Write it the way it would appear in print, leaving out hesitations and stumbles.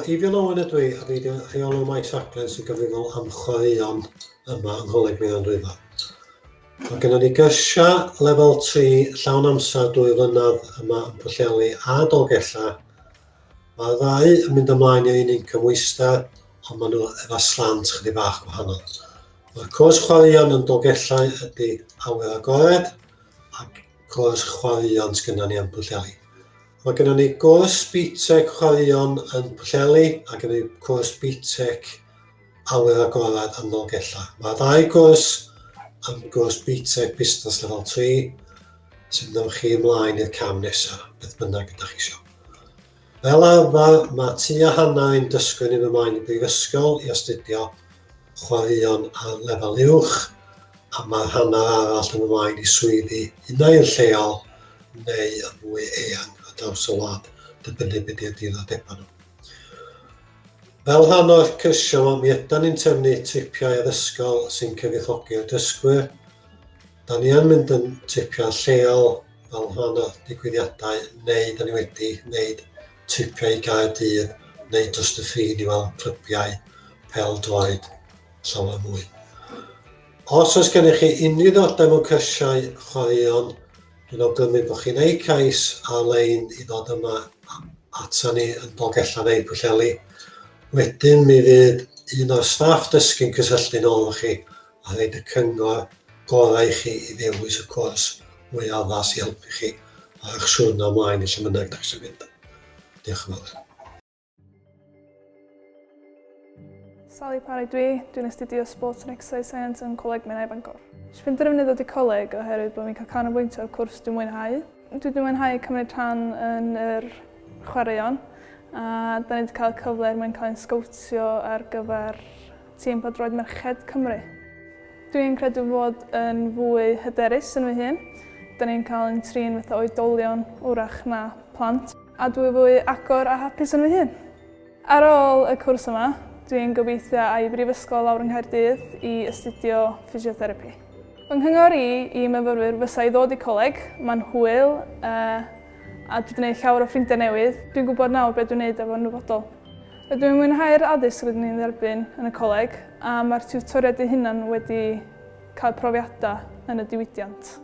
Eifion Owen ydw i, a fi 'di rheolwr maes rhaglen sy'n gyfrifol am chwaraeon yma yng Ngholeg Meirion Dwyfor. Mae gennym ni gyrsiau lefel 3 llawn amser dwy flynedd yma yn Pwllheli a Dolgellau. Mae'r ddau yn mynd ymlaen i'r un un cymhwyster, ond maen nhw efo slant chydig bach gwahanol. Mae'r cwrs chwaraeon yn Dolgellau ydy awyr agored, ac cwrs chwaraeon sgynna ni yn Pwllheli. Mae gennym ni gwrs BTEC chwaraeon yn Pwllheli a gennym ni cwrs BTEC awyr agored yn Nolgellau. Mae'r ddau gwrs yn gwrs BTEC Busnes Lefel 3 sy'n mynd â chi ymlaen i'r cam nesaf, beth bynnag ydych chi eisiau. Fel arfer, mae tua hanner ein dysgwyr ni'n ymlaen i brifysgol i astudio chwaraeon ar lefel uwch, a mae'r hanner arall yn ymlaen i swyddi unai yn lleol neu yn fwy eang ar draws y wlad, dibynnu be di'r diddordebau nhw. Fel rhan o'r cyrsiau yma, mi ydan ni'n trefnu tripiau addysgol sy'n cyfoethogi'r dysgwyr. Da ni yn mynd yn tripiau lleol fel rhan o'r digwyddiadau, neu da ni wedi wneud tripiau i Gaerdydd neu dros y ffin i weld clybiau pêl-droed llawer mwy. Os oes gennych chi unrhyw ddiddordeb mewn cyrsiau chwaraeon, dwi'n awgrymu bod chi'n gwneud cais ar-lein i ddod yma ata ni yn Dolgellau neu Pwllheli. Wedyn mi fydd un o'r staff dysgu'n cysylltu'n ôl efo chi a rhoid y cyngor gorau i chi i ddewis y cwrs mwy addas i helpu chi ar eich siwrna ymlaen i lle bynnag dach chi eisiau mynd. Diolch yn fawr. Sally Parry dwi, dwi'n astudio Sports and Exercise Science yn Coleg Menai Bangor. Nes i penderfynu ddod i coleg oherwydd bod fi'n cael canolbwyntio ar cwrs dwi'n mwynhau. Dwi wedi mwynhau cymryd rhan yn yr chwaraeon a da ni wedi cael cyfle er mwyn cael ein sgowtio ar gyfer tîm pêl-droed merched Cymru. Dwi'n credu fod yn fwy hyderus yn fy hun. Da ni'n cael ein trin fatha oedolion wrach na plant. A dwi fwy agor a hapus yn fy hun. Ar ôl y cwrs yma, dwi'n gobeithio a i brifysgol lawr yng Nghaerdydd i astudio ffisiotherapi. Fy nghyngor i i myfyrwyr fysa i ddod i coleg, mae'n hwyl uh, a dwi wedi gwneud llawer o ffrindiau newydd. Dwi'n gwybod nawr beth dwi'n gwneud efo'n nyfodol. Rydw i'n mwynhau'r addysg rydyn ni'n dderbyn yn y coleg a mae'r tiwtoriaid eu hunain wedi cael profiadau yn y diwydiant.